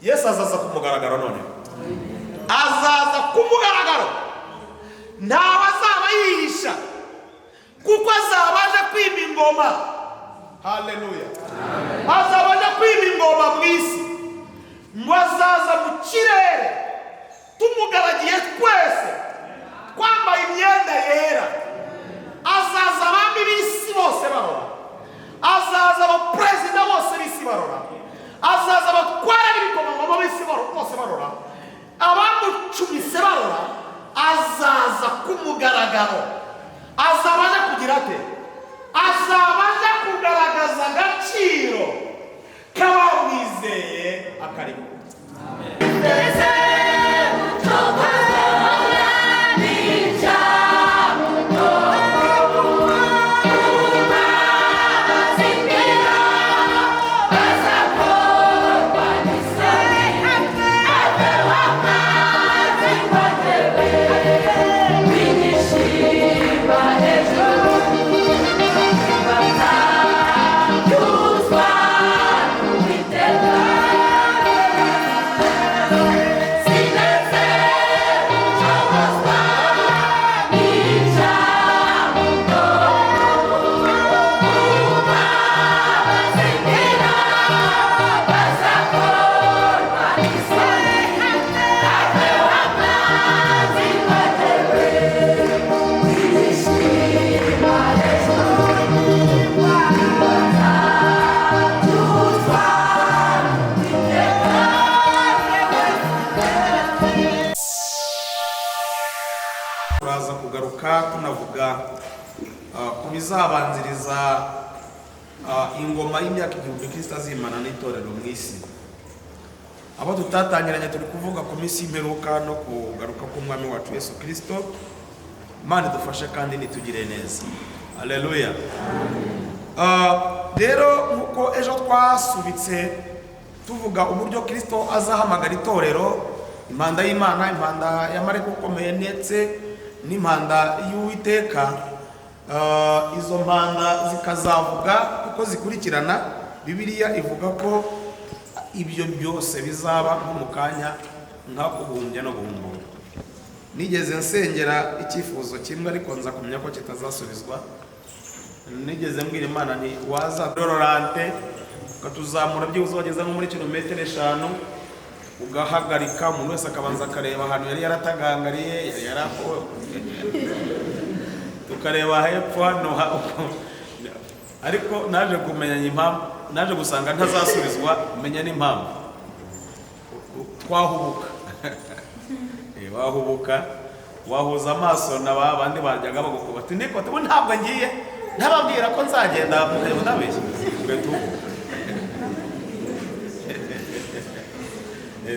Yesu azaza ku mugaragaro. Noneho azaza ku mugaragaro, ntawe azaba yihisha, kuko azaba aje kwima ingoma. Haleluya! Azaba aje kwima ingoma mu isi. Ngo azaza mu kirere tumugaragiye twese, twambaye imyenda yera. Azaza abami b'isi bose barora, azaza abaperezida bose b'isi barora, azaza abatwara n'ibikomangoma b'isi bose barora, abamucumise barora. Azaza ku mugaragaro. Azaba aje kugira ate? Azaba aje kugaragaza agaciro k'abamwizeye akarimo. Turaza kugaruka tunavuga ku bizabanziriza ingoma y'imyaka 1000 Kristo azimana n'itorero mu isi. Abo tutatangiranye, turi kuvuga ku minsi y'imperuka no kugaruka k'Umwami wacu Yesu Kristo. Imana idufashe kandi nitugire neza. Aleluya! Rero nk'uko ejo twasubitse tuvuga uburyo Kristo azahamagara itorero, impanda y'Imana, impanda ya marayika ukomeye ndetse n'impanda y'Uwiteka, izo mpanda zikazavuga uko zikurikirana. Bibiliya ivuga ko ibyo byose bizaba nko mu kanya nk'ako guhumbya no guhumbura. Nigeze nsengera icyifuzo kimwe, ariko nza kumenya ko kitazasubizwa. Nigeze mbwira Imana nti: "Waza dororante ukatuzamura byibuze wageze nko muri kilometero 5, ugahagarika, umuntu wese akabanza akareba ahantu yari yaratagangariye, yari yarako, tukareba hepfo hano." Ariko naje kumenya impamvu, naje gusanga ntazasubizwa, menya n'impamvu. Twahubuka. Wahubuka, wahuza amaso na ba bandi bajyaga bagukuba ati: "Niko ubu ntabwo ngiye ntababwira ko nzagenda," mukajya ndabeshya, ugahita uhubuka.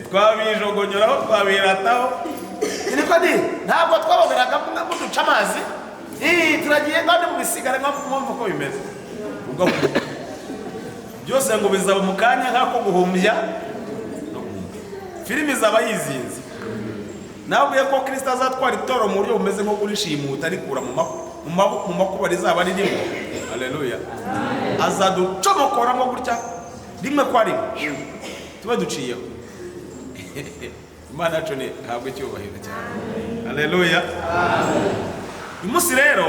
Twabijogonyoraho, twabirataho. Niko ni ntabwo twababwiraga muduca amazi. Turagiye kandi mu bisigare mwumva uko bimeze. Ugahubuka. Byose ngo bizaba mu kanya nk'ako guhumbya no guhumbya. Filimi izaba yizinze. Nabwiye ko Kirisito azatwara itorero mu buryo bumeze nko kurishimuta, arikura mu makuba rizaba ririmo. Haleluya! Azaducomokoramo gutya rimwe kwa rimwe, tube duciyeho. Imana yacu ni ntabwo icyubahiro cyane. Haleluya! Uyu munsi rero,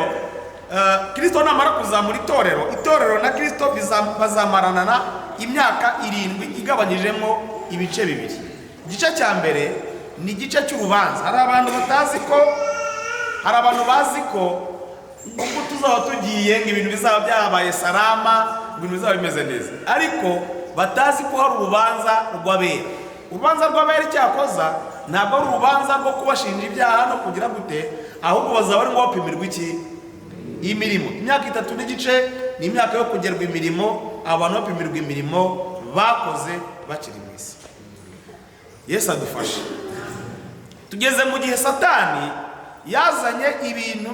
Kirisito namara kuzamura itorero, itorero na Kirisito bazamarana na imyaka 7 igabanyijemo ibice bibiri. Igice cya mbere ni igice cy'urubanza. Hari abantu batazi ko, hari abantu bazi ko ubwo tuzaba tugiye ngo ibintu bizaba byabaye salama, ngo ibintu bizaba bimeze neza, ariko batazi ko hari urubanza rw'abera. Urubanza rw'abera icyakoza ntabwo ari urubanza rwo kubashinja ibyaha no kugira gute, ahubwo bazaba barimo bapimirwa iki? Imirimo. Imyaka 3 n'igice ni imyaka yo kugerwa imirimo, abantu bapimirwa imirimo bakoze bakiri mu isi. Yesu adufashe. Tugeze mu gihe Satani yazanye ibintu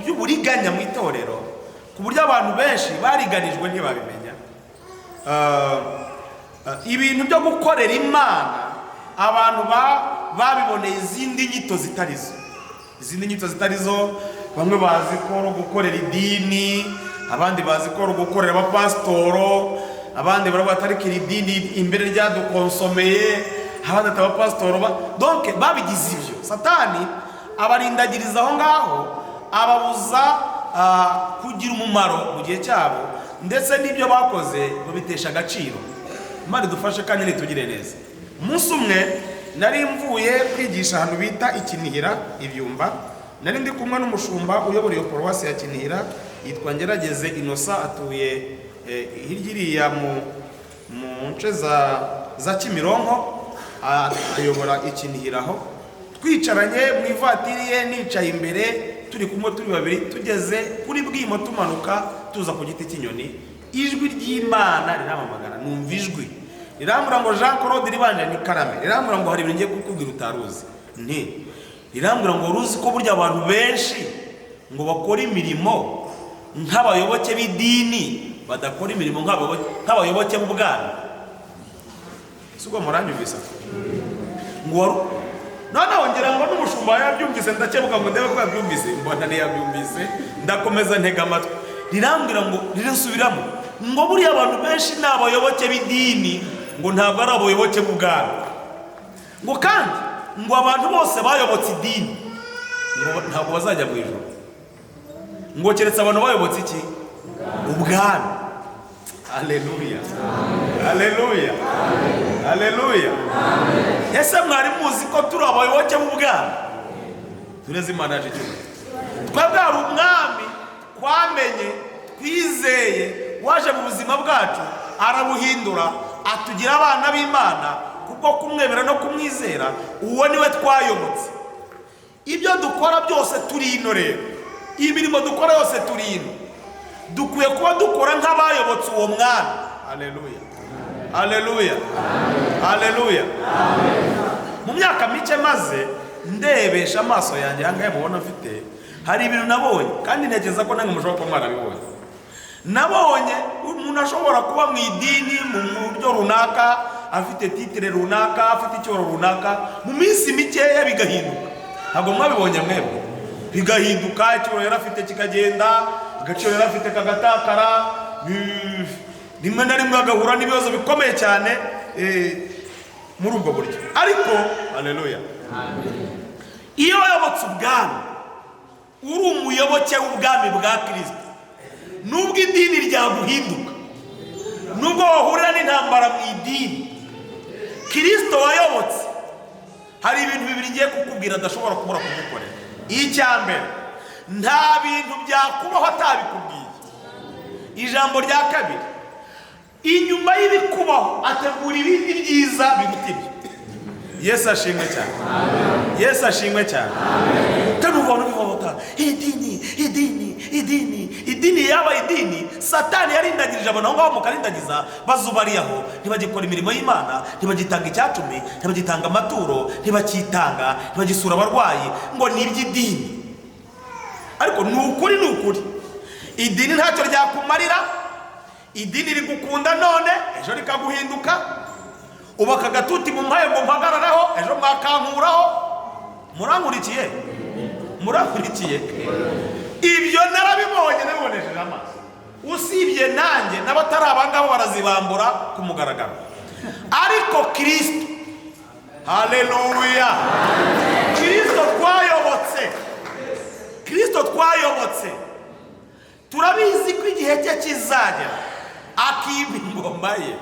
by'uburiganya mu itorero, ku buryo abantu benshi bariganijwe ntibabimenya. Ibintu byo gukorera Imana, abantu babiboneye izindi nyito zitari zo, izindi nyito zitari zo. Bamwe bazi ko ari ugukorera idini, abandi bazi ko ari ugukorera abapasitoro. Abandi baravuga ati ariko iri dini imbere ryadukonsomeye. Abandi ati abapasitori ba donc babigize ibyo. Satani abarindagiriza aho ngaho, ababuza kugira umumaro mu gihe cyabo, ndetse n'ibyo bakoze babitesha agaciro. Imana idufashe kandi nitugire neza. Umunsi umwe nari mvuye kwigisha ahantu bita Ikinihira, Ibyumba. Nari ndi kumwe n'umushumba uyobora iyo paruwasi ya Kinihira, yitwa Ngerageze Inosa, atuye hirya iriya mu nce za Kimironko, ayobora Ikinihira aho. Twicaranye mu ivatiri ye, nicaye imbere, turi kumwe turi babiri, tugeze kuri Bwimo tumanuka tuza ku giti cy'inyoni, ijwi ry'Imana rirampamagara. Numva ijwi rirambwira ngo: "Jean Claude Ribanje." Ni "Karame." Rirambwira ngo: "Hari ibintu ngiye kukubwira utaruzi." Nti rirambwira ngo: "Ruzi ko burya abantu benshi ngo bakora imirimo nk'abayoboke b'idini, badakora imirimo nk'abayoboke b'ubwami?" Si ubwo muranyumvise ngo wari noneho ngira ngo n'umushumba yabyumvise. Ndakebuka ngo ndebe ko yabyumvise, mbona ntiyabyumvise. Ndakomeza ntega amatwi. Rirambwira ngo, rirasubiramo ngo: "Buriya abantu benshi ni abayoboke b'idini, ngo ntabwo ari abayoboke b'ubwami." Ngo kandi ngo abantu bose bayobotse idini ngo ntabwo bazajya mu ijuru, ngo keretse abantu bayobotse iki? Ubwami. Haleluya, haleluya, haleluya! Ese mwari muzi ko turi abayoboke b'ubwami? Tureze Imana yacu icyubahiro. Twebwe hari umwami twamenye, twizeye, waje mu buzima bwacu arabuhindura, atugira abana b'Imana kubwo kumwemera no kumwizera. Uwo niwe twayobotse. Ibyo dukora byose turi ino rero, imirimo dukora yose turi ino, dukwiye kuba dukora nk'abayobotse uwo mwami. Haleluya, haleluya, haleluya! Mu myaka mike maze ndebesha amaso yanjye aya ngaya mubona mfite, hari ibintu nabonye, kandi ntekereza ko namwe mushobora kuba mwarabibonye. Nabonye umuntu ashobora kuba mu idini mu buryo runaka, afite titre runaka, afite icyoro runaka, mu minsi mikeya bigahinduka. Ntabwo mwabibonye mwebwe? Bigahinduka, icyoro yari afite kikagenda, agaciro yari afite kagatakara, rimwe na rimwe agahura n'ibibazo bikomeye cyane muri ubwo buryo. Ariko haleluya, iyo wayobotse ubwami, uri umuyoboke w'ubwami bwa Kirisito, nubwo idini ryaguhinduka, nubwo wahurira n'intambara mu idini, Kirisito wayobotse, hari ibintu bibiri ngiye kukubwira adashobora kubura kugukorera. Icya mbere, nta bintu byakubaho atabikubwiye. Ijambo rya kabiri, inyuma y'ibikubaho ategura ibindi byiza biruta ibyo. Yesu ashimwe cyane, Yesu ashimwe cyane. Kandi uva bivuga idini, idini, idini, idini yaba idini. Satani yarindagirije abantu aho ngaho, mukarindagiza bazubariyaho, ntibagikora imirimo y'Imana, ntibagitanga icyacumi, ntibagitanga amaturo, ntibakitanga, ntibagisura abarwayi, ngo ni iby'idini. Ariko ni ukuri, ni ukuri, idini ntacyo ryakumarira. Idini rigukunda none, ejo rikaguhinduka. Ubu aka gatuti mumpaye ngo mpagarareho, ejo mwakankuraho. Murankurikiye? Murankurikiye? Ibyo narabibonye, nabibonesheje amaso. Usibye nanjye, n'abatari abangabo barazibambura ku mugaragaro. Ariko Kirisito, haleluya, Kirisito twayobotse, Kirisito twayobotse, turabizi ko igihe cye kizagera akima ingoma ye,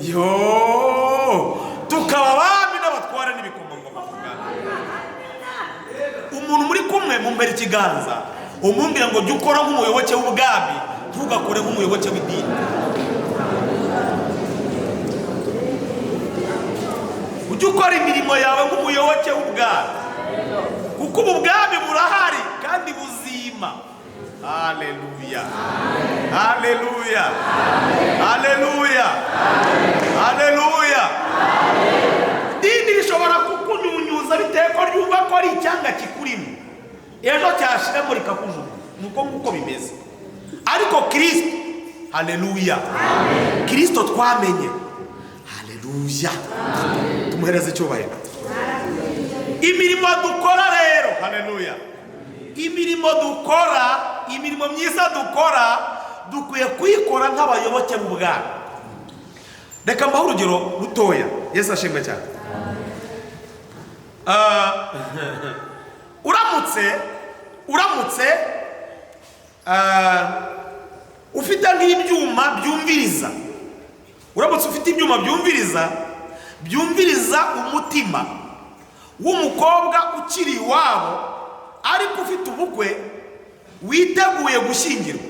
yo tukaba abami n'abatware n'ibikomangoma ku bwami. Umuntu muri kumwe mumbere ikiganza, umumbwira ngo: "Jya ukora nk'umuyoboke w'ubwami, ntugakore nk'umuyoboke w'idini. Ujye ukora imirimo yawe nk'umuyoboke w'ubwami, kuko ubu bwami burahari kandi buzima." Haleluya, haleluya, haleluya, haleluya! Idini rishobora kukunyunyuza bitewe ko ryumva ko ari icyanga kikurimo, ejo cyashiramo rikakujugunya. Ni uko nguko bimeze. Ariko Kirisito, haleluya, Kirisito twamenye, haleluya, tumuhereze icyubahiro. Imirimo dukora rero, haleluya, imirimo dukora, imirimo myiza dukora, dukwiye kuyikora nk'abayoboke b'ubwami. Reka mbahe urugero rutoya. Yesu ashimwe cyane. Uramutse ufite nk'ibyuma byumviriza, uramutse ufite ibyuma byumviriza umutima w'umukobwa ukiri iwabo ariko ufite ubukwe, witeguye gushyingirwa,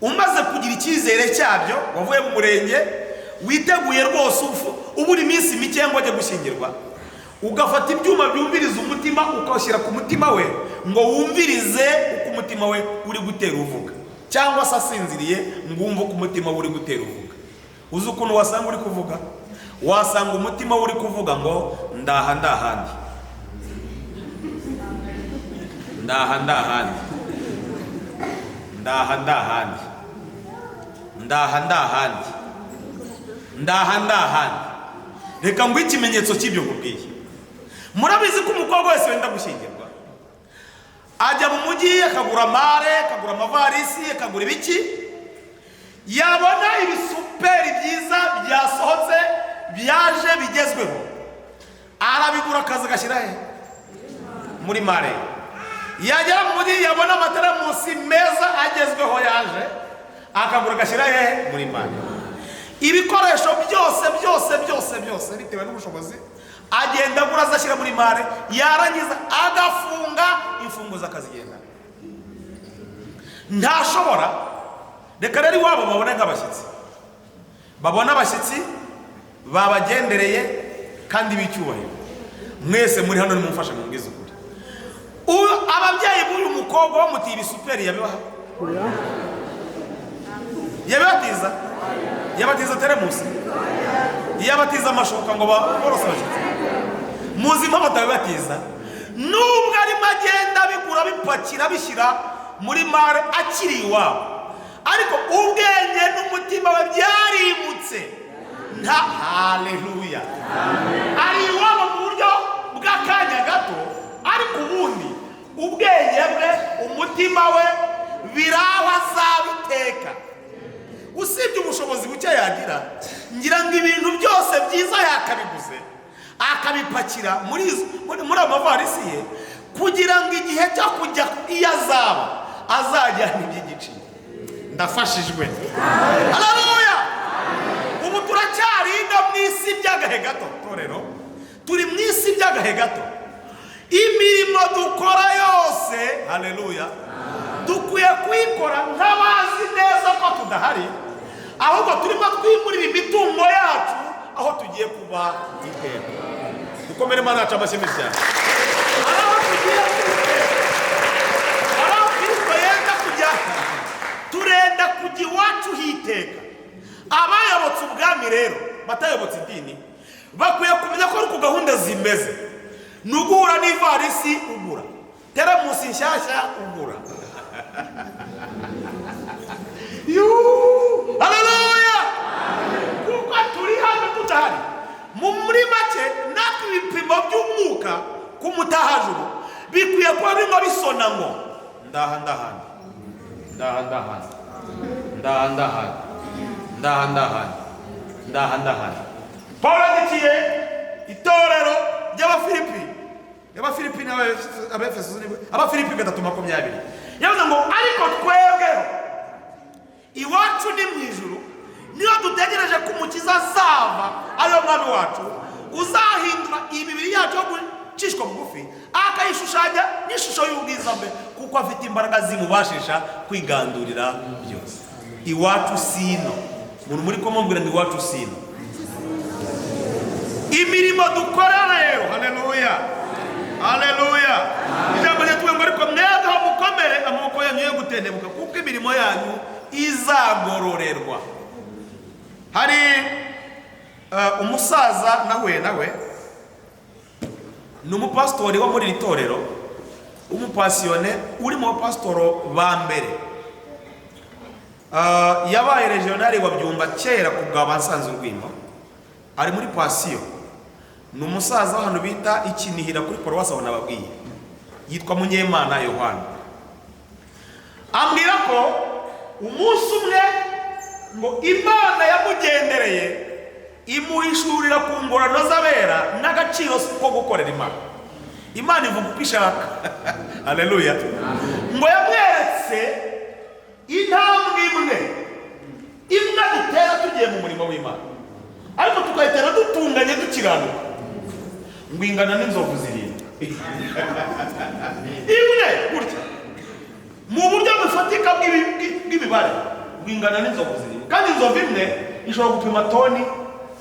umaze kugira icyizere cyabyo, wavuye mu murenge, witeguye rwose, ubura iminsi mike ngo ajye gushyingirwa, ugafata ibyuma byumviriza umutima ukawushyira ku mutima we ngo wumvirize uko umutima we uri gutera uvuga, cyangwa se asinziriye ngo wumve uko umutima we uri gutera uvuga, uzi ukuntu wasanga uri kuvuga? Wasanga umutima we uri kuvuga ngo ndaha ndahandi, ndaha ndahandi, ndaha ndahandi, ndaha ndahandi, ndaha ndahandi. Reka nguhe ikimenyetso cy'ibyo nkubwiye. Murabizi ko umukobwa wese wenda gushyingirwa ajya mu mujyi akagura amare, akagura amavarisi, akagura ibiki, yabona ibisuperi byiza byasohotse byaje bigezweho arabigura, akaza agashyira he? Muri mare. Yagera mu mujyi yabona amataramusi meza agezweho yaje, akagura agashyira he? Muri mare. Ibikoresho byose byose byose byose bitewe n'ubushobozi agenda agura azashyira muri mare, yarangiza agafunga imfunguzo akazigenda. Ntashobora. Reka rero iwabo babone nk'abashyitsi, babone abashyitsi babagendereye kandi b'icyubahiro. Mwese muri hano nimumfashe mumbwize ukuri, ababyeyi b'uyu mukobwa bamutiye ibisuperi yabibaha? Yabibatiza? Yabatiza teremusi? Yabatiza amashuka ngo borose abashyitsi? Muzi impamvu atabibatiza? Nubwo arimo agenda abigura bipakira bishyira muri mare akiri iwabo, ariko ubwenge n'umutima we byarimutse. Nta haleluya, ari iwabo mu buryo bw'akanya gato, ariko ubundi ubwenge bwe, umutima we biraho azabiteka. Usibye ubushobozi buke yagira, ngira ngo ibintu byose byiza yakabiguze akabipakira muri ayo mavarisi ye, kugira ngo igihe cyo kujya iyo azaba azajyana iby'igiciro. Ndafashijwe. Haleluya. Ubu turacyari ino mu isi by'agahe gato, torero turi mu isi by'agahe gato. Imirimo dukora yose, haleluya, dukwiye kuyikora nk'abazi neza ko tudahari, ahubwo turimo twimurira imitungo yacu aho tugiye kuba iteka. Dukomere Imana yacu amashyi menshi cyane. Aho tugiye kuba, aho Kristo yenda kujya, turenda kujya iwacu hiteka. Abayobotse ubwami rero, batayobotse idini, bakwiye kumenya ko ari uko gahunda zimeze. Ni uguhura n'ivarisi ugura, teramusi nshyashya ugura. Haleluya! Kuko turi hano tutahari. Muri make natwe ibipimo by'umwuka ku mutahajuru bikwiye kuba bimwe bisona ngo ndaha ndahandi, ndaha ndahandi, ndaha ndahandi, ndaha ndahandi, ndaha ndahandi. Pawulo yandikiye itorero ry'Abafilipi, Abafilipi n'Abefeso, Abafilipi 3:20, yavuze ngo ariko twebweho iwacu ni mu ijuru, niyo dutegereje ko umukiza azava ariwe mwami wacu, uzahindura imibiri yacu yo gucishwa bugufi akayishushanya n'ishusho y'ubwiza bwe, kuko afite imbaraga zimubashisha kwigandurira byose. Iwacu sino. Umuntu muri kumubwira ngo iwacu sino. Imirimo dukora rero, haleluya, haleluya. Ijambo ryatubwiye ngo ariko mwebwe mukomere amaboko yanyu yo gutendebuka, kuko imirimo yanyu izagororerwa. Hari umusaza nahuye nawe, ni umupasitori wo muri iri torero, umupasiyone uri mu bapasitoro ba mbere. Yabaye regionali wa Byumba kera ku bwa Bansanze Urwimo, ari muri pasiyo. Ni umusaza w'ahantu bita Ikinihira kuri paruwasi aho nababwiye, yitwa Munyemana Yohana. Ambwira ko umunsi umwe Ngo Imana yamugendereye, imuhishurira ku ngororano z'abera n'agaciro ko gukorera Imana. Imana ivuga uko ishaka. Haleluya! Ngo yamweretse intambwe imwe imwe dutera tugiye mu murimo w'Imana, ariko tukayitera dutunganye, dukiranuka, ngo ingana n'inzovu 7. Imwe gutya mu buryo bufatika bw'imibare, ngo ingana n'inzovu 7, kandi inzovu imwe ishobora gupima toni,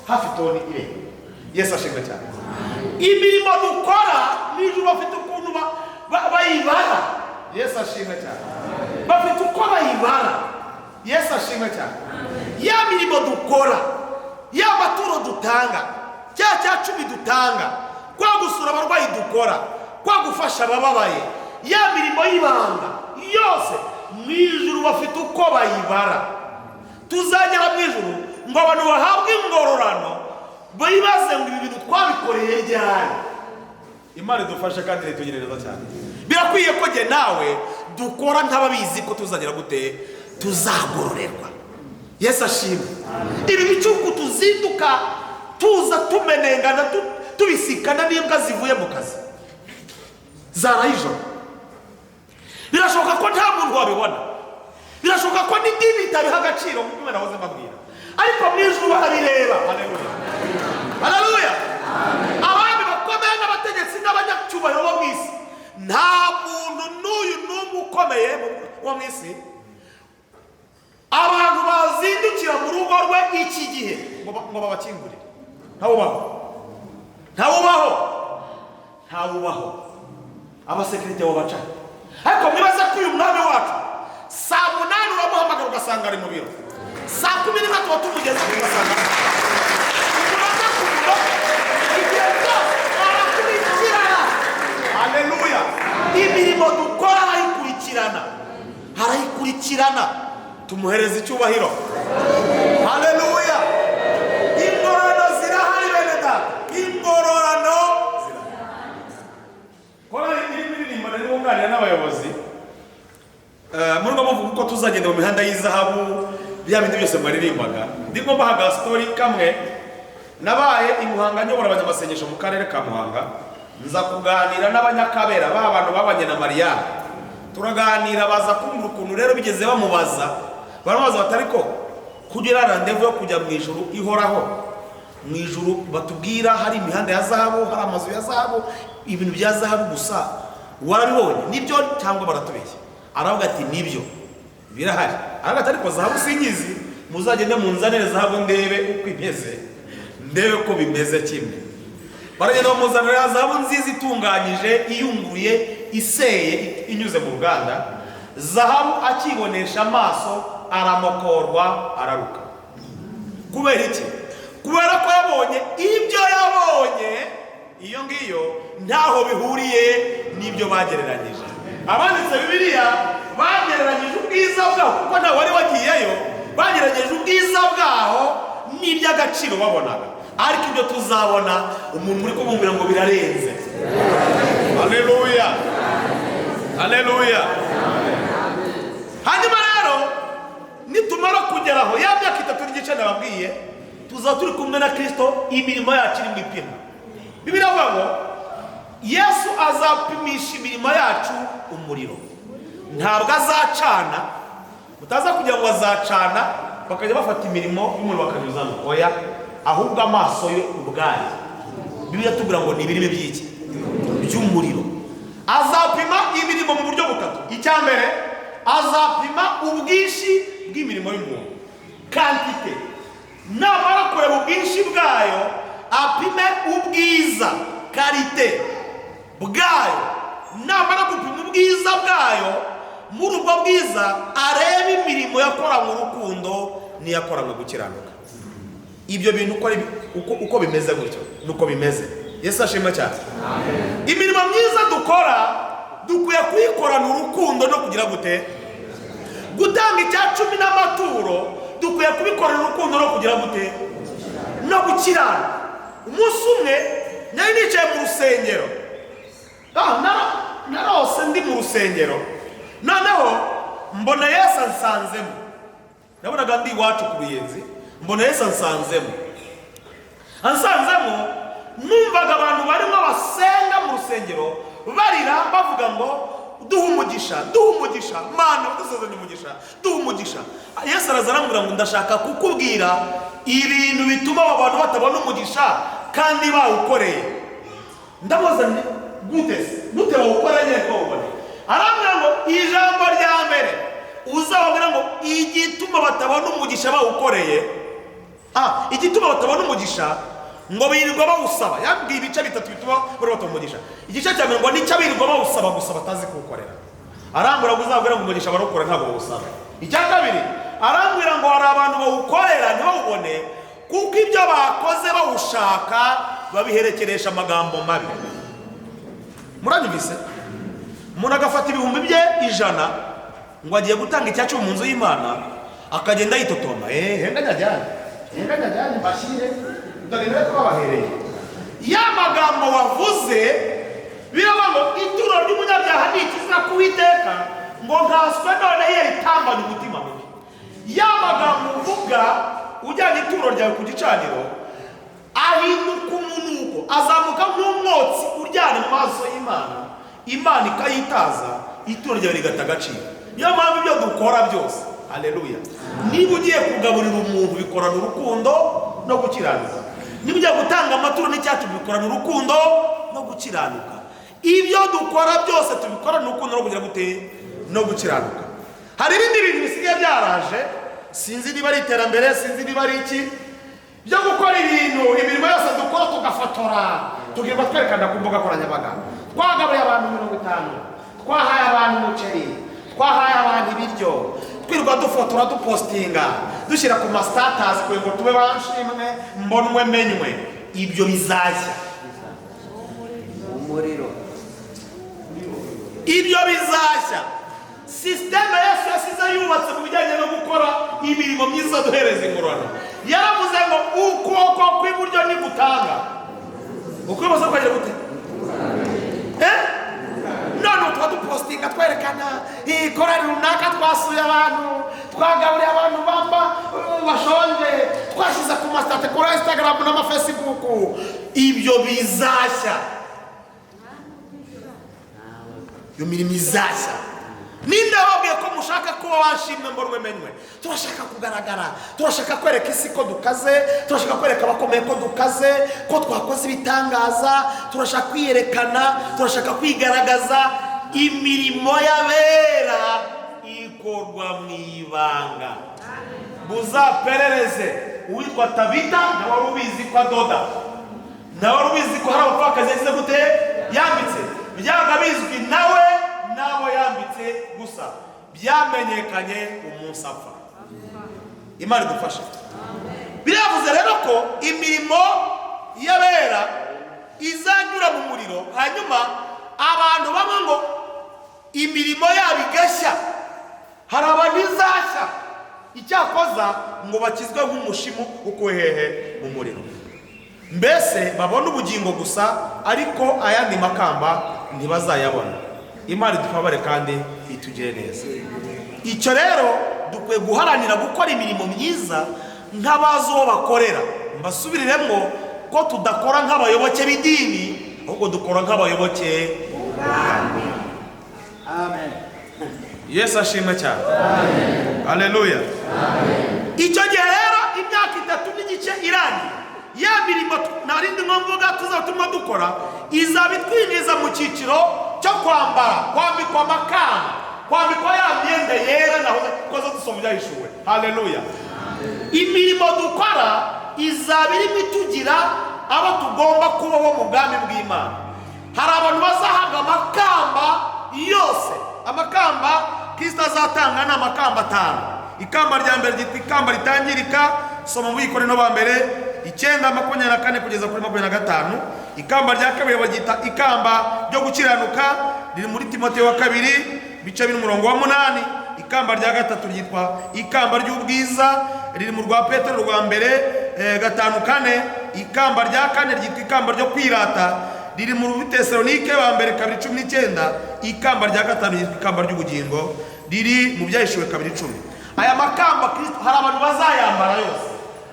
hafi toni irenga. Yesu ashimwe cyane. Imirimo dukora n'ijuru bafite ukuntu bayibara. Yesu ashimwe cyane. Bafite uko bayibara. Yesu ashimwe cyane. Ya mirimo dukora, ya maturo dutanga, cya 10 dutanga, kwa gusura abarwayi dukora, kwa gufasha abababaye, ya mirimo y'ibanga yose, mu ijuru bafite uko bayibara. Tuzagera mu ijuru ngo abantu bahabwe ingororano, bibaze ngo ibi bintu twabikoreye ryari? Imana idufashe kandi itugirire neza cyane. Birakwiye ko jye nawe dukora nk'ababizi ko tuzagera gute? Tuzagororerwa. Yesu ashimwe. Ibi bicuku tuzinduka tuza tumenengana, tubisikana n'imbwa zivuye mu kazi zaraye ijoro, birashoboka ko nta muntu wabibona, birashoboka ko n'idini itabiha agaciro nk'uko nahoze mbabwira, ariko mu ijuru barabireba. Haleluya, haleluya! Abami bakomeye n'abategetsi n'abanyacyubahiro bo mu isi, nta muntu n'uyu n'umwe ukomeye wo mu isi abantu bazindukira mu rugo rwe iki gihe ngo babakingurire. Ntawubaho, ntawubaho, ntawubaho. Abasekirite babaca. Ariko mwibaze ko uyu mwami wacu saa 8 uramuhamagara ugasanga ari mu biro, saa 11 tuba tumugeze ugasanga umunota ku munota, igihe cyose arakurikirana. Haleluya! Imirimo dukora arayikurikirana, arayikurikirana. Tumuhereza icyubahiro. Haleluya! Ingororano zirahari, bene data, ingororano zirahari. Korali irimo iririmba, nari wunganira n'abayobozi. Muri rwo muvuga uko tuzagenda mu mihanda y'izahabu, bya bindi byose mwaririmbaga, ndimo mbaha story kamwe. Nabaye i Muhanga nyobora abanyamasengesho mu karere ka Muhanga, nza kuganira n'Abanyakabera, ba bantu babanye na Mariya. Turaganira, baza kumbwira ukuntu rero bigeze bamubaza, baramubaza bati: "Ariko kugira rendez-vous yo kujya mu ijuru ihoraho, mu ijuru batubwira hari imihanda ya zahabu, hari amazu ya zahabu, ibintu bya zahabu gusa, warabibonye nibyo cyangwa baratubeshya?" Aravuga ati: "Nibyo, birahari." Aravuga ati: "Ariko zahabu sinyizi, muzagende munzanire zahabu ndebe uko imeze, ndebe ko bimeze kimwe." Baragenda bamuzanira zahabu nziza itunganyije, iyunguruye, iseye, inyuze mu ruganda. Zahabu akibonesha amaso aramokorwa, araruka. Kubera iki? Kubera ko yabonye ibyo yabonye iyo ngiyo ntaho bihuriye n'ibyo bagereranyije. Abanditse Bibiliya bagereranyije ubwiza bwaho, kuko ntawe wari wagiyeyo, bagerageje ubwiza bwaho n'iby'agaciro babonaga, ariko ibyo tuzabona, umuntu uri kumubwira ngo birarenze. Haleluya, haleluya! Hanyuma rero nitumara kugeraho, ya myaka 3.5 nababwiye, tuzaba turi kumwe na Kirisito, imirimo yacu iri mu ipima. Bibiliya avuga ngo Yesu azapimisha imirimo yacu umuriro. Ntabwo azacana, mutaza kugira ngo azacana bakajya bafata imirimo y'umuriro bakanyuzamo. Oya, ahubwo amaso ye ubwayo, Bibiliya tubwira ngo ni ibirimi by'iki? By'umuriro. Azapima imirimo mu buryo butatu. Icya mbere, azapima ubwinshi bw'imirimo y'umuntu, quantité. Namara kureba ubwinshi bwayo, apime ubwiza, qualité bwayo. Namara gupima ubwiza bwayo, muri ubwo bwiza arebe imirimo yakoranywe urukundo n'iyakoranywe gukiranuka. Ibyo bintu uko bimeze gutyo nuko bimeze. Yesu ashimwe cyane. Imirimo myiza dukora dukwiye kuyikorana urukundo no kugira gute? Gutanga 10% n'amaturo dukwiye kubikorana urukundo no kugira gute? No gukiranuka. Umunsi umwe nari nicaye mu rusengero. Narose ndi mu rusengero, noneho mbona Yesu ansanzemo. Nabonaga ndi iwacu ku Ruyenzi, mbona Yesu ansanzemo. Numvaga abantu barimo basenga mu rusengero barira, bavuga ngo: "Duha umugisha, duha umugisha, Mana udusezeranye umugisha, duha umugisha." Yesu araza arambwira ngo: "Ndashaka kukubwira ibintu bituma abo bantu batabona umugisha kandi bawukoreye." Ndamubaza nti: "Gute se? Gute bawukora nyine ntibawubone?" Arambwira ngo: "Ijambo rya mbere uzababwira ngo igituma batabona umugisha bawukoreye, igituma batabona umugisha ngo birirwa bawusaba." Yambwiye ibice bitatu bituma bari batabona umugisha. Igice cya mbere ngo nicyo birirwa bawusaba gusa, batazi kuwukorera. Arambwira ngo uzabwira ngo umugisha barawukora, ntabwo bawusaba. Icya kabiri, arambwira ngo hari abantu bawukorera ntibawubone kuko ibyo bakoze bawushaka babiherekeresha amagambo mabi. Muranyumvise? Umuntu agafata 100,000 bye ngo agiye gutanga icyacumi mu nzu y'Imana, akagenda yitotomba: "Henga nyajyane, henga nyajyane, mbashyire, dore rero ko babahereye." Ya magambo wavuze, biravuga ngo ituro ry'umunyabyaha ni ikizira ku Uwiteka, ngo nkaswe none iyo ritambanye umutima mubi. Ya magambo uvuga ujyanye ituro ryawe ku gicaniro ahinduka umunuko, azamuka nk'umwotsi uryana mu maso y'Imana, Imana ikayitaza, ituro ryawe rigata agaciro. Niyo mpamvu ibyo dukora byose, haleluya, niba ugiye kugaburira umuntu bikorana urukundo no gukiranuka, niba ugiye gutanga amaturo n'icyacu bikorana urukundo no gukiranuka. Ibyo dukora byose tubikorana urukundo no kugira gute? No gukiranuka. Hari ibindi bintu bisigaye byaraje, sinzi niba ari iterambere, sinzi niba ari iki, byo gukora ibintu, imirimo yose dukora tugafotora, tukirirwa twerekana ku mbuga nkoranyambaga: twagaburiye abantu 50, twahaye abantu umuceri, twahaye abantu ibiryo. Twirirwa dufotora, dupostinga, dushyira ku ma status kugira ngo tube banshimwe, mbonwe, menywe. Ibyo bizashya. Umuriro. Ibyo bizashya. Système Yesu yasize yubatse mu bijyanye no gukora imirimo myiza duhereza ingororano, yaravuze ngo ukuboko kw'iburyo nigutanga, ukw'ibumoso kukagira gute? Eh? None ubu tuba dupostinga twerekana iyi korari runaka, twasuye abantu, twagaburiye abantu bamba bashonje, twashyize ku ma status kuri Instagram n'ama Facebook. Ibyo bizashya, iyo mirimo izashya. Ninde wababwiye ko mushaka kuba washimwe, mbonwe, menywe? Turashaka kugaragara, turashaka kwereka isi ko dukaze, turashaka kwereka abakomeye ko dukaze, ko twakoze ibitangaza, turashaka kwiyerekana, turashaka kwigaragaza. Imirimo y'abera ikorwa mu ibanga. Muzaperereze uwitwa Tabita, nawe wari ubizi ko adoda, nawe wari ubizi ko hari abapfakazi yagize gute? Yambitse. Byabaga bizwi nawe n'abo yambitse gusa, byamenyekanye umunsi apfa. Imana idufashe. Biravuze rero ko imirimo y'abera izanyura mu muriro, hanyuma abantu bamwe ngo imirimo yabo igashya. Hari abantu izashya, icyakoza ngo bakizwe nk'umushimu ukuwe hehe? Mu muriro. Mbese babone ubugingo gusa, ariko ayandi makamba ntibazayabona. Imana idufabare kandi itugire neza. Icyo rero dukwiye guharanira gukora imirimo myiza nk'abazi uwo bakorera. Mbasubiriremo ko tudakora nk'abayoboke b'idini, ahubwo dukora nk'abayoboke. Amen. Yesu ashimwe cyane, haleluya. Icyo gihe rero imyaka 3 n'igice irangiye, ya mirimo narindi nko mvuga tuzaba turimo dukora izaba itwinjiza mu cyiciro cyo kwambara, kwambikwa amakamba, kwambikwa ya myenda yera naho twaza dusoma Ibyahishuwe. Haleluya. Imirimo dukora izaba irimo itugira abo tugomba kubaho mu bwami bw'Imana. Hari abantu bazahabwa amakamba yose. Amakamba Kristo azatanga ni amakamba atanu. Ikamba rya mbere ryitwa ikamba ritangirika, soma mu Bakorinto ba mbere 9:24 kugeza kuri 25. Ikamba rya kabiri baryita ikamba ryo gukiranuka, riri muri Timoteyo wa kabiri ibice bine umurongo wa 8. Ikamba rya gatatu ryitwa ikamba ry'ubwiza, riri mu rwa Petero rwa mbere 5:4. Ikamba rya kane ryitwa ikamba ryo kwirata, riri mu Tesalonike ba mbere 2:19. Ikamba rya gatanu ryitwa ikamba ry'ubugingo, riri mu Byahishuwe 2:10. Aya makamba Kristo, hari abantu bazayambara yose,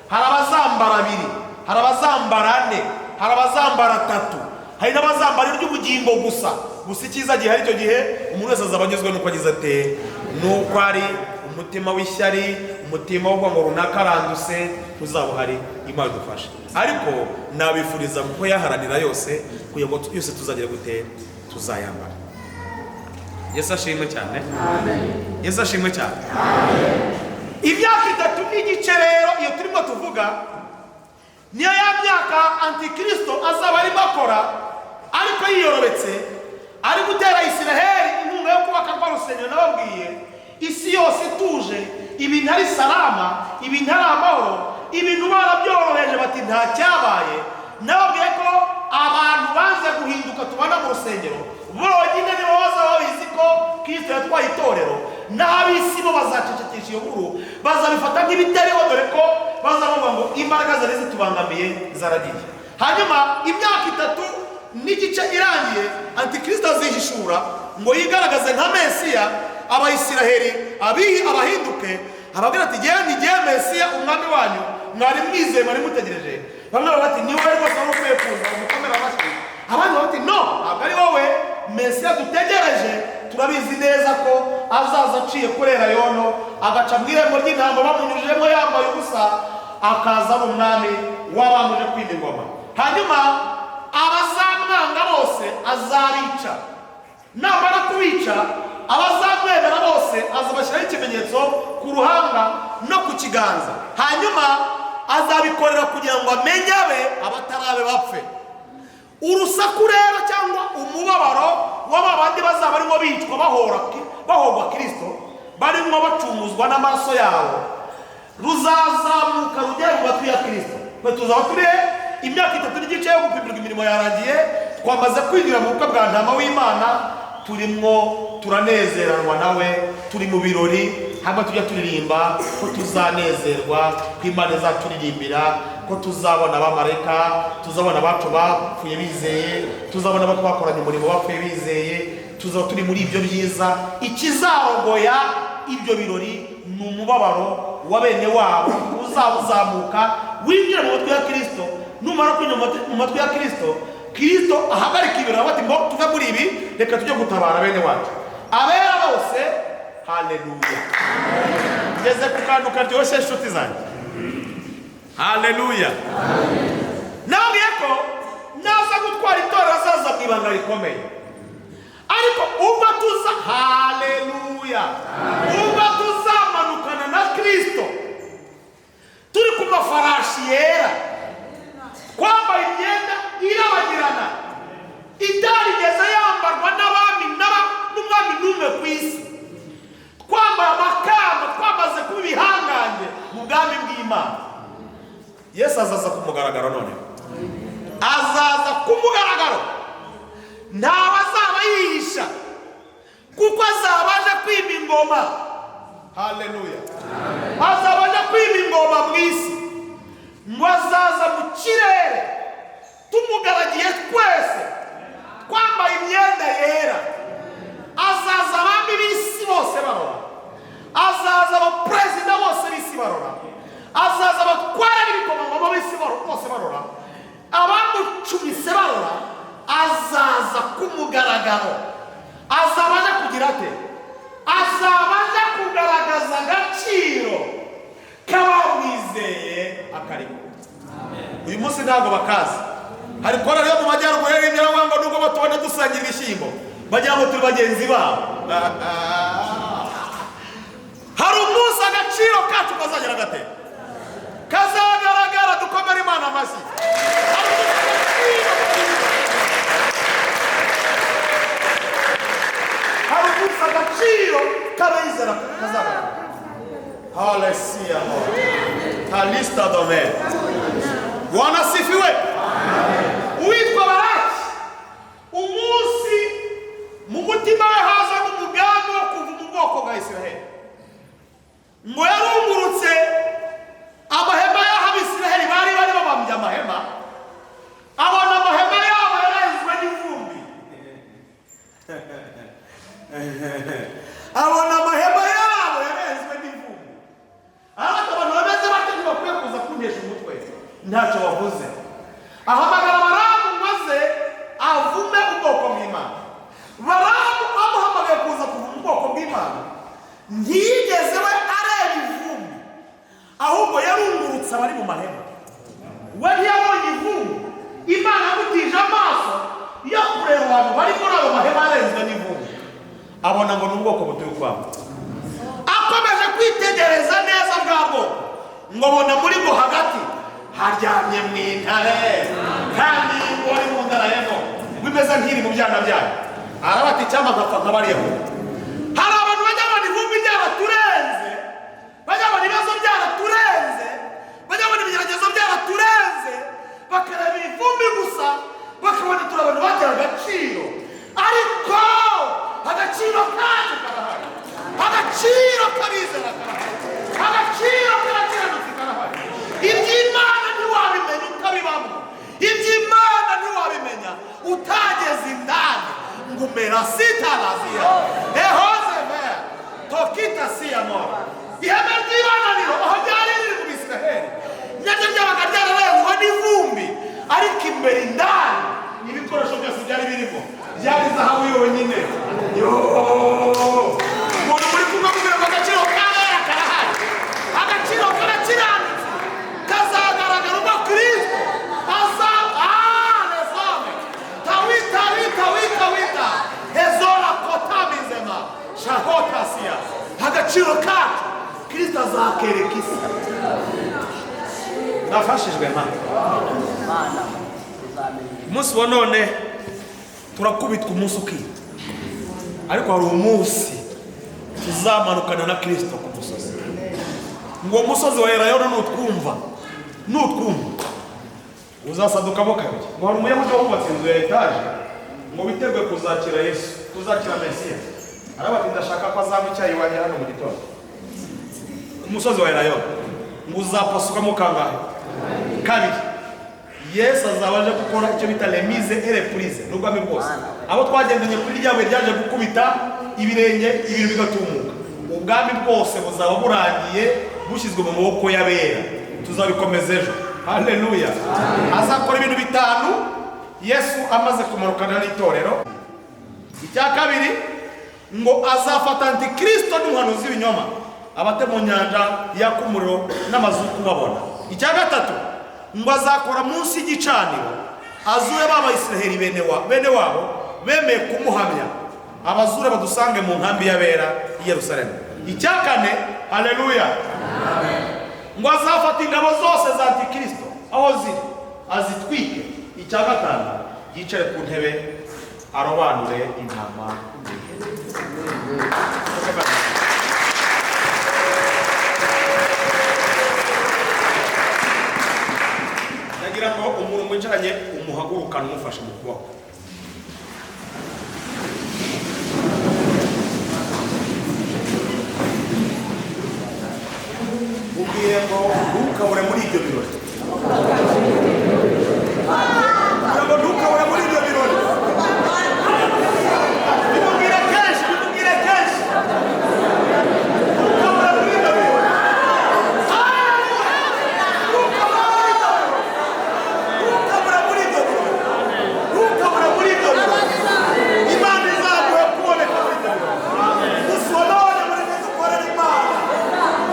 hari abazambara abiri, hari abazambara ane, hari abazambara atatu, hari n'abazambara iry'ubugingo gusa. Gusa icyiza gihari icyo gihe, umuntu wese azaba anyuzwe n'uko agize ate, n'uko ari. Umutima w'ishyari, umutima wo ngo runaka aranduse, ntuzaba uhari. Imana idufashe. Ariko nabifuriza kuyaharanira yose, kugira ngo yose tuzagira gute, tuzayambara. Yesu ashimwe cyane. Yesu ashimwe cyane. Imyaka 3 n'igice rero iyo turimo tuvuga, niyo ya myaka Antikristo azaba arimo akora, ariko yiyorobetse, ari gutera Isiraheli inkunga yo kubaka rwa rusengero nababwiye. Isi yose ituje, ibintu ari salama, ibintu ari amahoro, ibintu barabyoroheje, bati nta cyabaye. Nababwiye ko abantu banze guhinduka tubona mu rusengero bonyine nibo bazaba babizi ko Kristo yatwaye itorero, naho ab'isi bo bazacecekesha iyo nkuru, bazabifata nk'ibitariho, dore ko bazavuga ngo imbaraga zari zitubangamiye zaragiye. Hanyuma imyaka 3 n'igice irangiye, Antikristo azihishura ngo yigaragaze nka Mesiya. Abayisiraheli abahinduke, ababwira ati: "Ngewe ni ngewe Mesiya, umwami wanyu mwari mwizeye, mwari mutegereje." Bamwe baravuga bati: "Ni wowe rwose wari ukwiye kuza, umukomere amashyi." Abandi bati: "No, ntabwo ari wowe Mesiya dutegereje. Turabizi neza ko azaza aciye kuri Elayono, agaca mu irembo ry'intama bamunyujijemo yambaye ubusa, akaza ari umwami wabamuje kwima ingoma." Hanyuma abazamwanga bose azabica. Namara kubica, abazamwemera bose azabashyiraho ikimenyetso ku ruhanga no ku kiganza. Hanyuma azabikorera kugira ngo amenye abe, abatarabe bapfe. Urusaku rero cyangwa umubabaro w'aba bandi bazaba barimo bicwa, bahorwa Kirisito, barimo bacunguzwa n'amaraso yabo, ruzazamuka rugere mu matwi ya Kirisito. Twe tuzaba turi imyaka 3 n'igice yo gupimirwa imirimo yarangiye, twamaze kwinjira mu bukwe bwa Ntama w'Imana, turimo turanezeranwa nawe, turi mu birori hamwe, tujya turirimba ko tuzanezerwa, ko Imana izaturirimbira, ko tuzabona abamarayika, tuzabona abacu bapfuye bizeye, tuzabona abo twakoranye umurimo bapfuye bizeye. Tuzaba turi muri ibyo byiza. Ikizarogoya ibyo birori ni umubabaro wa bene wabo uzaba uzamuka winjira mu matwi ya Kirisito. Numara kwinjira mu matwi ya Kirisito, Kirisito ahagarika ibirori, bati: "Ngo tuve muri ibi, reka tujye gutabara bene wacu." Abera bose, haleluya! Ngeze ku kantu karyoshye, inshuti zanjye. Haleluya! Nababwiye ko naza gutwara itorero azaza mu ibanga rikomeye, ariko ubwo tuza, haleluya, ubwo tuzamanukana na Kirisito turi ku mafarashi yera, twambaye imyenda irabagirana itarigeze yambarwa n'abami n'umwami n'umwe ku isi, twambaye amakamba, twamaze kuba ibihangange mu bwami bw'Imana, Yesu azaza ku mugaragaro. Noneho azaza ku mugaragaro, ntawe azaba yihisha, kuko azaba aje kwima ingoma. Haleluya! Azaba aje kwima ingoma mu isi. Ngo azaza mu kirere tumugaragiye twese, twambaye imyenda yera. Azaza abami b'isi bose barora, azaza abaperezida bose b'isi barora, azaza abatwara n'ibikomangoma b'isi bose barora, abamucumise barora. Azaza ku mugaragaro. Azaba aje kugira ate? Azaba aje kugaragaza agaciro k'abamwizeye akarimo. Uyu munsi ntabwo bakazi. Hari korali yo mu majyaruguru yaririmbye aravuga ngo nubwo batubona dusangira ibishyimbo, bagira ngo turi bagenzi babo. Hari umunsi agaciro kacu kazagera gate? Kazagaragara. Dukomere Imana amashyi. Hari umunsi agaciro, hari umunsi agaciro k'abayizera kazagaragara. Haleluya! Kalista dome. Bwana asifiwe. Uwitwa Baraki, umunsi mu mutima we haza n'umugambi wo kuva mu bwoko bwa Isiraheli, ngo yarungurutse amahema y'aho Abisiraheli bari babambye amahema, abona amahema yabo yarenzwe n'ivumbi, abona amahema yabo yarenzwe n'ivumbi. Ntiyigeze we areba ivumbi, ahubwo yarungurutse abari mu mahema. We ntiyabonye ivumbi. Imana yamutije amaso yo kureba abantu bari muri ayo mahema arenzwe n'ivumbi, abona ngo ni ubwoko butuye ukwabo. Akomeje kwitegereza neza bwa bwoko, ngo abona muri bwo hagati haryamye mu intare, kandi wari mu ndarayemo bimeze nk'iri mu byana byayo. Arabati icyampa nkapfa nka bariya. Hari abantu bajya babona ivumbi ryabaturenze, bajya babona ibibazo byaraturenze, bajya babona ibigeragezo byaraturenze, bakareba ivumbi gusa, bakabona turi abantu bagira agaciro. Ariko agaciro kacu karahari, agaciro k'abizera karahari, agaciro k'abakiranutsi karahari. Iby'Imana ntiwabimenya utabibamo, iby'Imana ntiwabimenya utageze indani. Ngo umera sitaraziya ehoze vera tokita siyamora. Ihema ry'ibananiro aho ryari riri mu Bisiraheli naryo ryabaga ryararenzwe n'ivumbi, ariko imbere indani ibikoresho byose byari birimo byari zahabu yonyine. Umuntu muri kumwe kugira ngo agaciro k'abera karahari, agaciro k'abakiranutsi kazagaragara ubwo Kristo aza. Lesome tawita wita wita wita hezora kotamizema shahotasiya. Agaciro kacu Kristo azakereka isi. Nafashijwe ma umunsi wa none turakubitwa umunsi ukita, ariko hari umunsi tuzamanukana na Kristo ku musozi. Ngo umusozi wa Elayono nutwumva uzasadukamo kabiri. Ngo hari umuyahudi wubatse inzu ya etaje ngo witeguye kuzakira Yesu, kuzakira Mesiya. Arabati ndashaka ko azanywa icyayi wanjye hano mu gitondo ku musozi wa Elayono. Ngo uzapasukamo kangahe? Kabiri. Yesu azaba aje gukora icyo bita remise et reprise n'ubwami bwose. Abo twagendanye kuri rya buye ryaje gukubita ibirenge, ibintu bigatumuka, ubwami bwose buzaba burangiye bushyizwe mu maboko y'abera. Tuzabikomeza ejo. Haleluya. Azakora ibintu bitanu Yesu amaze kumanukana n'itorero. Icya kabiri, ngo azafata antikristo n'umuhanuzi w'ibinyoma abate mu nyanja yaka umuriro n'amazuku babona. Icya gatatu, ngo azakora munsi y'igicaniro azure b'Abayisiraheli bene wabo bemeye kumuhamya, abazure badusange mu nkambi y'abera i Yerusalemu. Icya kane, haleluya, ngo azafata ingabo zose za antikristo aho ziri azitwike. Icya gatanu, yicare ku ntebe arobanure intama. Ndagira ngo umuntu mwicaranye umuhagurukane umufashe mu kuboko. Ubwire ngo ntukabure muri ibyo birori. Kugira ngo ntukabure muri ibyo birori. Bimubwire kenshi, bimubwire kenshi. Ntukabure muri ibyo birori. Ntukabure muri ibyo birori. Ntukabure muri ibyo birori. Imana izaguhe kuboneka muri ibyo birori. Musonone mureke dukorere Imana.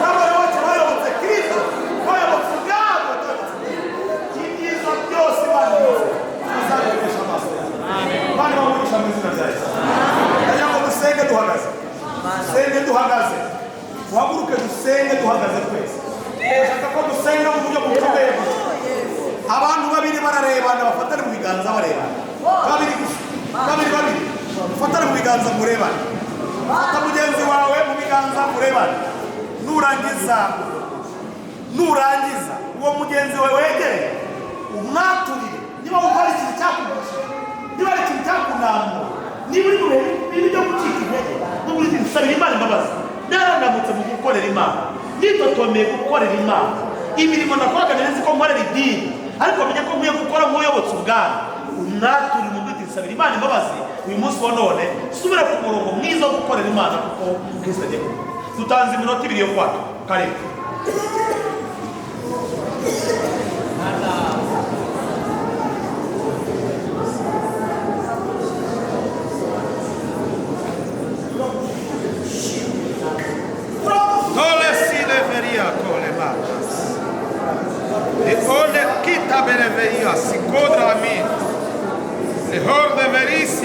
N'abayoboke bayobotse Kristo, bayobotse ubwabo, bayobotse Kristo. Ibyiza byose Imana izi, tuzabikoresha amaso yacu. Imana ibahe mu izina rya Yesu. Ndagira ngo dusenge duhagaze. Dusenge duhagaze. Duhaguruke dusenge duhagaze twese. Ndashaka ko dusenga mu buryo bukomeye gutya. Abantu babiri bararebana, bafatane mu biganza barebana. Babiri gusa. Babiri babiri. Bafatane mu biganza murebane. Fata mugenzi wawe mu biganza murebane. Nurangiza uwo mugenzi wawe wegereye umwaturire. Niba wumva hari ikintu cyakugushije, niba hari ikintu cyakunamura, niba uri mu bihe bibi byo gucika intege, n'ubundi nsabira Imana imbabazi. Narandamutse mu gukorera Imana, nitotomeye gukorera Imana. Imirimo nakoraga nari nzi ko nkorera idini, ariko menya ko nkwiye gukora nk'uyobotse ubwami. Umwaturire umubwire nsabira Imana imbabazi uyu munsi wa none, subira ku murongo mwiza wo gukorera Imana kuko Kristo agiye kuza. Dutanze iminota ibiri yo kwatura. Karibu.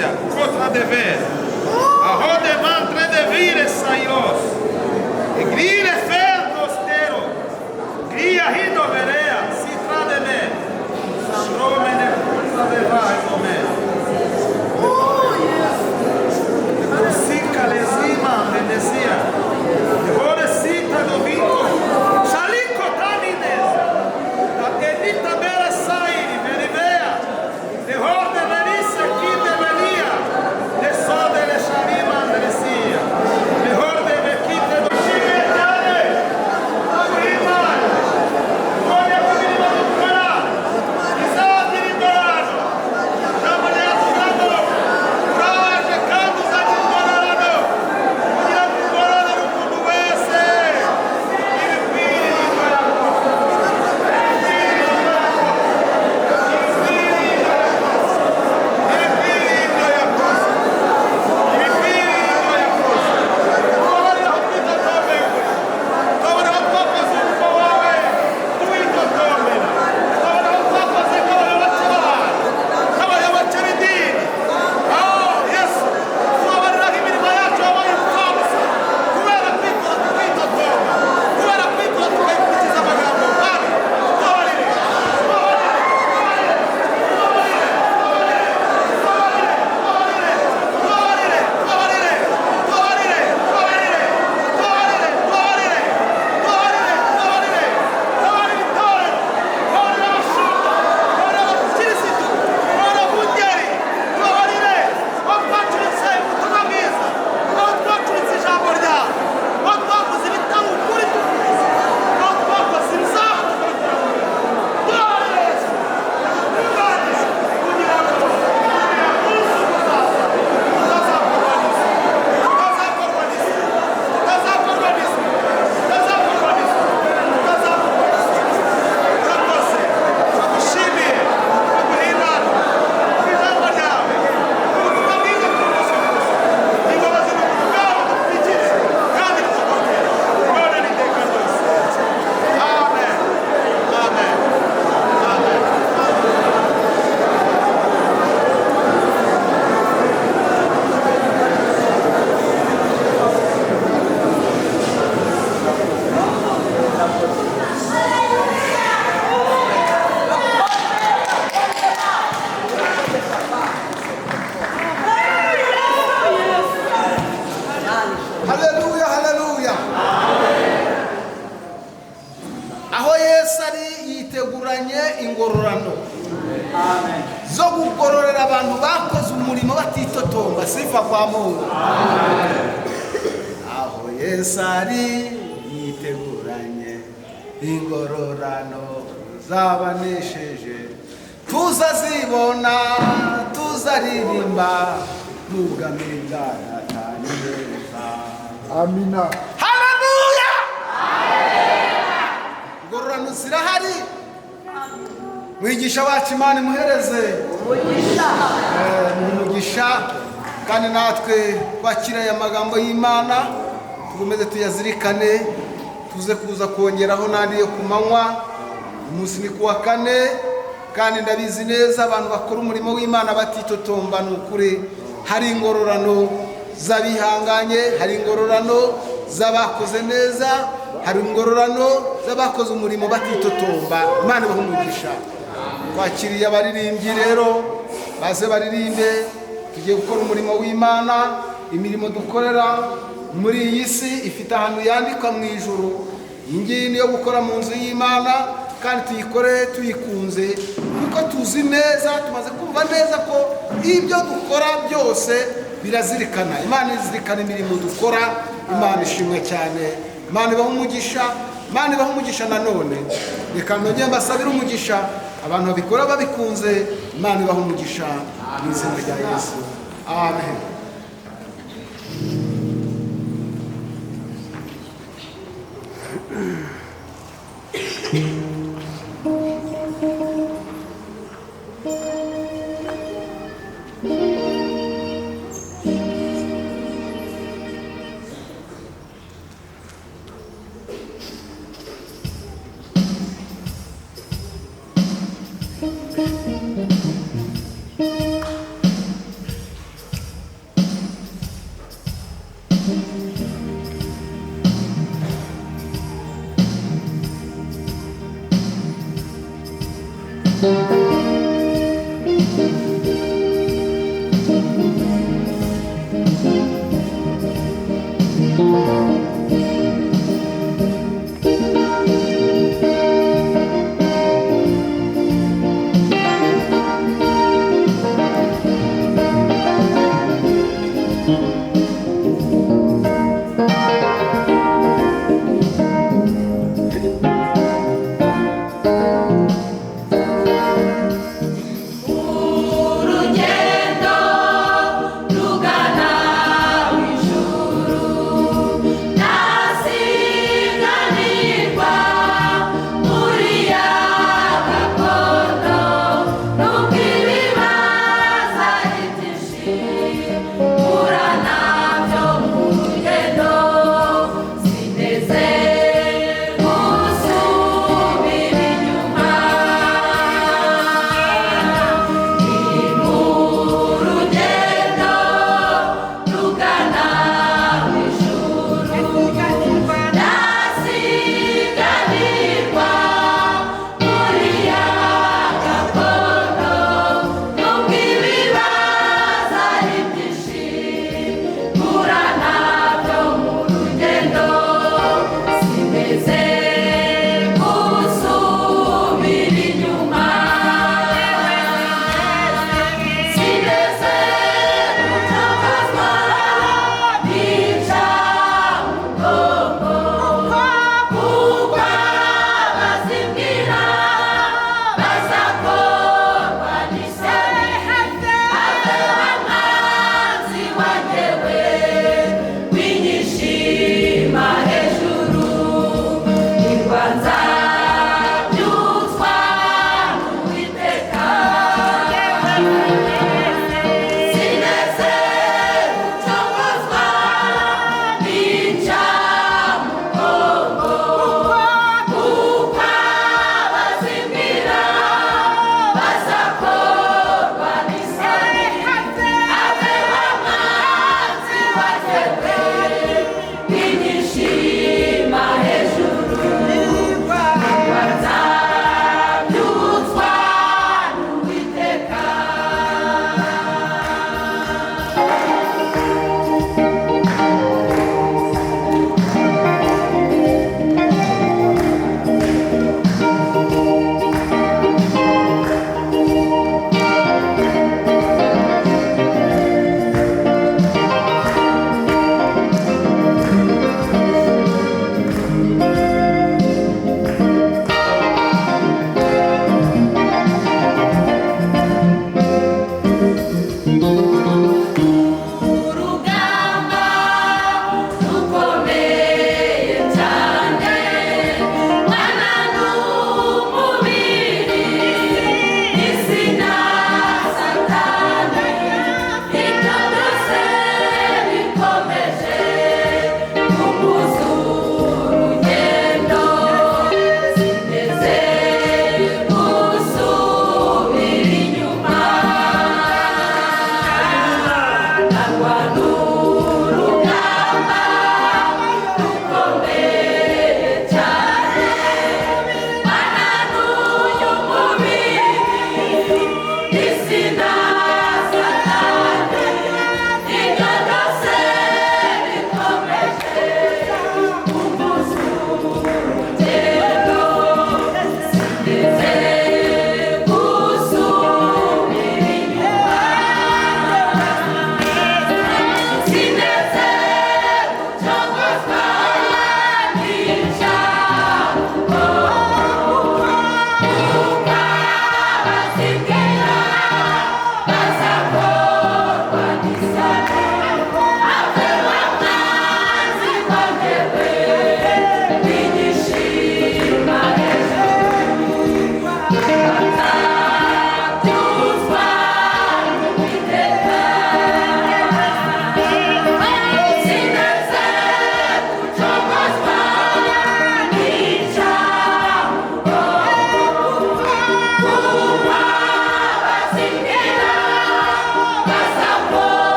Sia, contra de ver. Arrode mantre de vire saios. E grire ferdostero. Gria rido verea, si tra de me. Sandromene contra de vai come. Oh, yes. Sica lesima venesia. Ore sita do vinco. Salinco tamines. Elita bela sairi verivea. De horde verisse qui de velia. De sode le sharima andresia. De horde vekite do shimetare. Agurimar. Olha kumirima dukora. Izabiri dorado. Jamaleatu gado. Uraje kandu zadindorado. Kugira ngorora rukundu wese. Ibipiri dorado. Haleluya, haleluya. Aho Yesu ari yiteguranye ingororano zo kugororera abantu bakoze umurimo batitotomba. Sifa kwa Mungu. Aho Yesu ari yiteguranye ingororano zabanesheje, tuzazibona, tuzaririmba nugamira neza. Amina. Haleluya! Ingororano zirahari. Mwigisha wacu, Imana imuhereze umugisha, kandi natwe twakira aya magambo y'Imana tukomeze tuyazirikane, tuze kuza kongeraho n'andi yo ku manywa. Umunsi ni kuwa kane, kandi ndabizi neza abantu bakora umurimo w'Imana batitotomba, ni ukuri hari ingororano z'abihanganye, hari ingororano z'abakoze neza, hari ingororano z'abakoze umurimo batitotomba. Imana ibahe umugisha. Twakiriye abaririmbyi rero, baze baririmbe. Tugiye gukora umurimo w'Imana. Imirimo dukorera muri iyi si ifite ahantu yandikwa mu ijuru. Iyi ngiyi niyo gukora mu nzu y'Imana, kandi tuyikore tuyikunze, kuko tuzi neza, tumaze kumva neza ko ibyo dukora byose birazirikana. Imana izirikana imirimo dukora. Imana ishimwe cyane. Imana ibaha umugisha. Imana ibaha umugisha. Nanone reka nongere mbasabire umugisha abantu babikora babikunze. Imana ibaha umugisha mu izina rya Yesu, amen.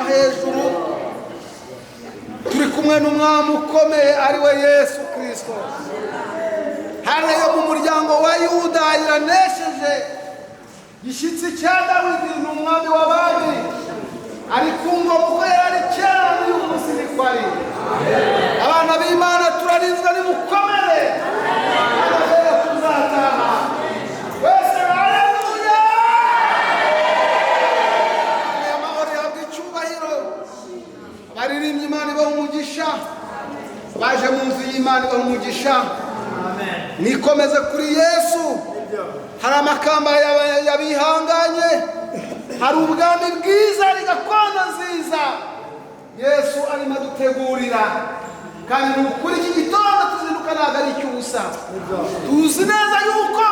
hejuru. Turi kumwe n'umwami ukomeye ari we Yesu Kristo. Hano yo mu muryango wa Yuda iranesheje, gishyitsi cya Dawidi, ni umwami w'abami, ari ku ngoma uko yari ari kera n'uyu munsi niko ari. Abana b'Imana turarinzwe, nimukomere, hano tuzataha wese. Haleluya! Amahoro yahabwa icyubahiro. Abaririmbyi, Imana ibaha umugisha. Baje mu nzu y'Imana, ibaha umugisha. Nikomeze kuri Yesu. Hari amakamba y'abihanganye, hari ubwami bwiza, hari gakondo nziza Yesu arimo adutegurira. Kandi ni ukuri, iki gitondo tuzinduka ntabwo ari icy'ubusa. Tuzi neza yuko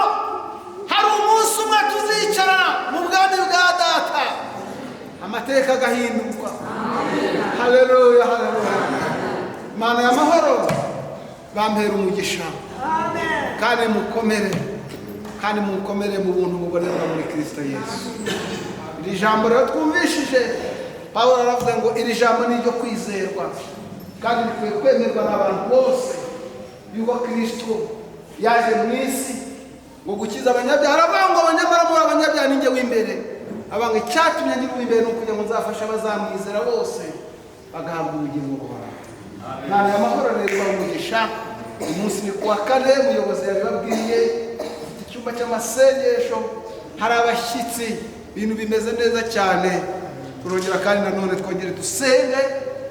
hari umunsi umwe tuzicara mu bwami bwa Data, amateka agahindurwa. Haleluya, haleluya! Imana y'amahoro bampera umugisha, kandi mukomere, kandi mukomere mu buntu bubonerwa muri Kristo Yesu. Iri jambo rero twumvishije, Pawulo aravuga ngo iri jambo ni iryo kwizerwa kandi rikwiye kwemerwa n'abantu bose, yuko Kristo yaje mu isi ngo gukiza abanyabyaha. Aravuga ngo nyamara muri abanyabyaha ninjye w'imbere. Avuga ngo icyatumye ngira uw'imbere ni ukugira ngo nzafashe abazamwizera bose bagahabwa ubugingo buhoraho. Imana y'amahoro rero ibaha umugisha. Umunsi ni kuwa kane, umuyobozi yabibabwiye. Ufite icyumba cy'amasengesho, hari abashyitsi, ibintu bimeze neza cyane. Turongera kandi nanone twongere dusenge,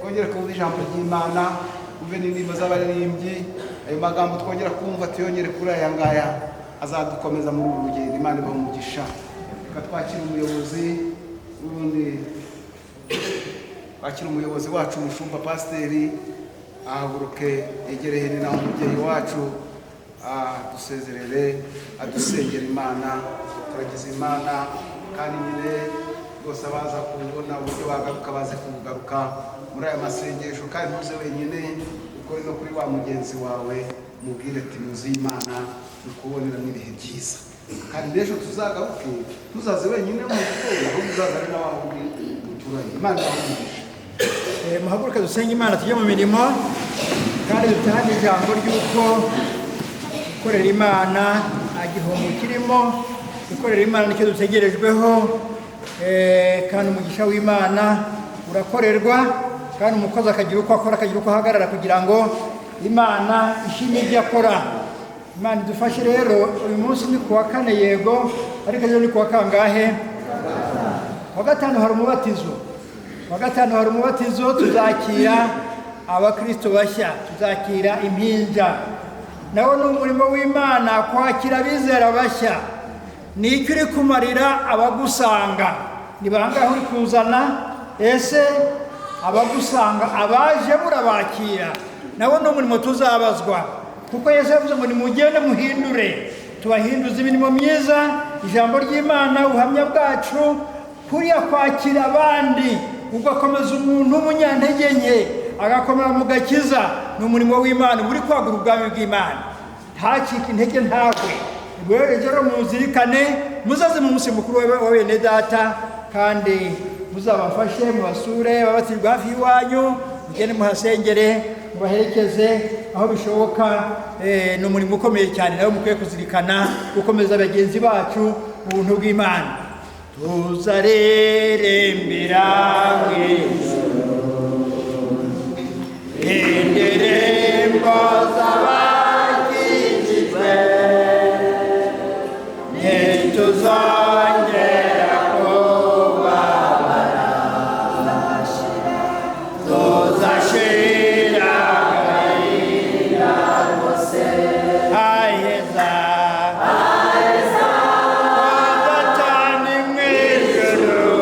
twongere kumva ijambo ry'Imana, kumve n'indirimbo z'abaririmbyi. Ayo magambo twongera kumva tuyongere kuri aya ngaya, azadukomeza muri uru rugendo. Imana ibaha umugisha. Reka twakire umuyobozi n'ubundi, twakire umuyobozi wacu, umushumba pasiteri, ahaguruke yegere hino naho umubyeyi wacu adusezerere, adusengera Imana. Turagize Imana, kandi nyine rwose abaza kubona uburyo bagaruka baze kugaruka muri aya masengesho. Kandi ntuze wenyine, ukore no kuri wa mugenzi wawe, mubwire ati muzi Imana ni ibihe byiza. Kandi n'ejo tuzagaruke, ntuzaze wenyine mu gitondo, ahubwo uzaza ari nawe muturanye. Imana ibahe umugisha. Muhaguruke dusenge Imana, tujye mu mirimo, kandi dutahane ijambo ry'uko gukorera Imana nta gihombo kirimo. Gukorera Imana nicyo dutegerejweho, kandi umugisha w'Imana urakorerwa, kandi umukozi akagira uko akora, akagira uko ahagarara kugira ngo Imana ishime ibyo akora. Imana idufashe rero. Uyu munsi ni kuwa kane, yego, ariko ejo ni kuwa kangahe? Kuwa gatanu hari umubatizo. Kuwa gatanu hari umubatizo, tuzakira abakristo bashya, tuzakira impinja. Nawo ni umurimo w'Imana kwakira abizera bashya. Ni icyo uri kumarira abagusanga? Ni bangahe uri kuzana? Ese abagusanga, abaje murabakira? Nawo ni umurimo tuzabazwa, kuko Yesu yavuze ngo nimugende muhindure, tubahinduze imirimo myiza, ijambo ry'Imana, ubuhamya bwacu, kuriya kwakira abandi, ugakomeza umuntu w'umunyantege nke agakomera mu gakiza, ni umurimo w'Imana uri kwagura ubwami bw'Imana. Ntacike intege, ntagwe. Rero muzirikane, muzaze mu munsi mukuru wa bene data, kandi muzabafashe, mubasure babatirwa hafi y'iwanyu, mugende muhasengere, mubaherekeze aho bishoboka. Ni umurimo ukomeye cyane nawe mukwiye kuzirikana, gukomeza bagenzi bacu mu buntu bw'Imana. Tuzarerembera mu ijuru indirimbo z'abakijijwe, ntituzongera kubabara, tuzashira agahinda kose. Aheza Data mu ijuru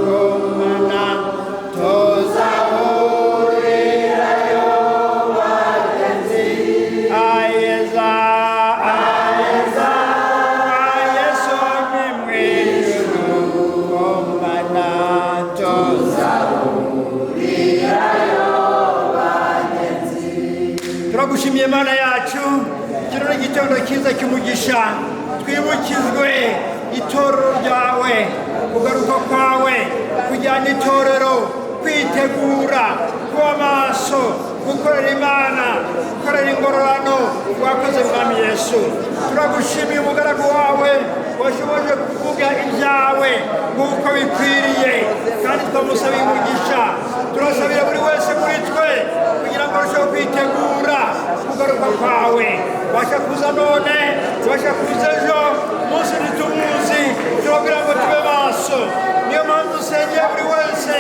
kumana, tuzahurirayo bagenzi. Aheza, aheza, Yesu ni mu ijuru kumana, tuzahurirayo bagenzi. Turagushimiye Mana yacu, kino ni igitondo cyiza cy'umugisha. Twibukijwe itorero ryawe, kugaruka kwawe, kujyana itorero. Kwitegura, kuba maso, gukorera Imana, gukorera ingororano. Wakoze, Mwami Yesu. Turagushimiye umugaragu wawe washoboje kuvuga ibyawe nk'uko bikwiriye, kandi twamusabiye umugisha. Turasabira buri wese kuri twe kugira ngo arusheho kwitegura kugaruka kwawe. Basha kuza none, basha kuza ejo, umunsi ntituwuzi. Turabwira ngo tube maso. Niyo mpamvu usengera buri wese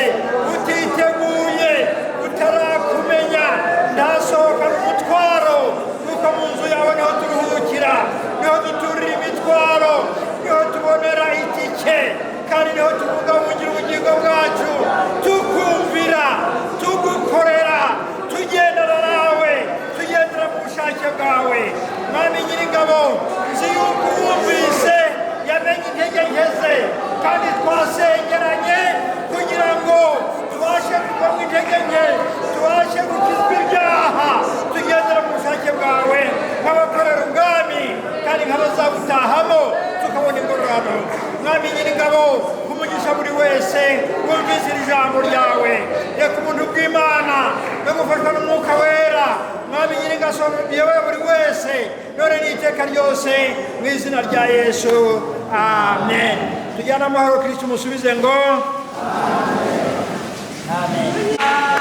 utiteguye, utarakumenya, ntasohokane umutwaro, kuko mu nzu yawe niho turuhukira, niho duturira imitwaro, niho tubonera itike, kandi niho tubungabungira ubugingo bwacu, tukumvira, tugukorera, tugendana nawe, tugendera mu bushake bwawe. Mwami Nyiringabo, nzi yuko wumvise yamenye intege nke ze, kandi twasengeranye kugira ngo tubashe kuva mu intege nke, tubashe gukizwa ibyaha, tugendera mu bushake bwawe nk'abakorera ubwami kandi nk'abazabutahamo, tukabona ingororano. Mwami Nyiringabo, umugisha buri wese wumvise iri jambo ryawe. Reka umuntu bw'Imana no gufashwa n'Umwuka Wera, Mwami Nyiringabo, biyobore buri wese none n'iteka ryose, mu izina rya Yesu, amen. Tujyane amahoro. Kristo, umusubize ngo amen.